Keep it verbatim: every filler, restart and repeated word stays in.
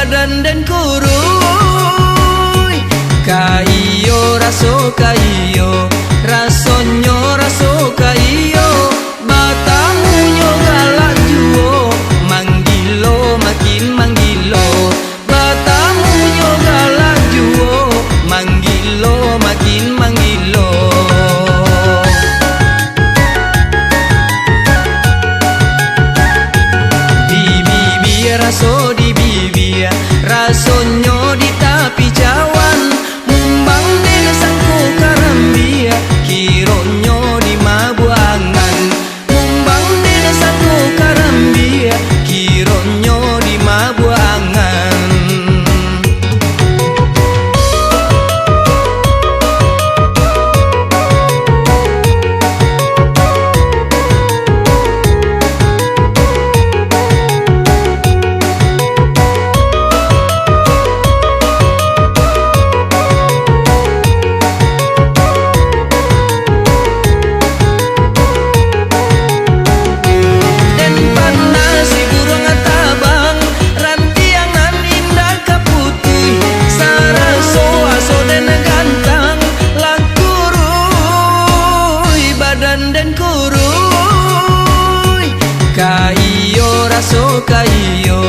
Badan den kuruih, ka iyo raso ka iyo, rasonyo raso ka iyo, batamunyo galak juo, manggilo makin manggilo, batamunyo galak juo, manggilo makin manggilo. Di bibia raso di bibia, rasonyo di tapi cawan. Mumbang den sangko karambia, kironyo di mabuangan. Mumbang den sangko karambia, kironyo di mabuangan. Den panasi buruang tabang, rantiang nan indak ka putuih, saraso aso den gantang, lah kuruih badan den kuruih, ka iyo raso ka iyo,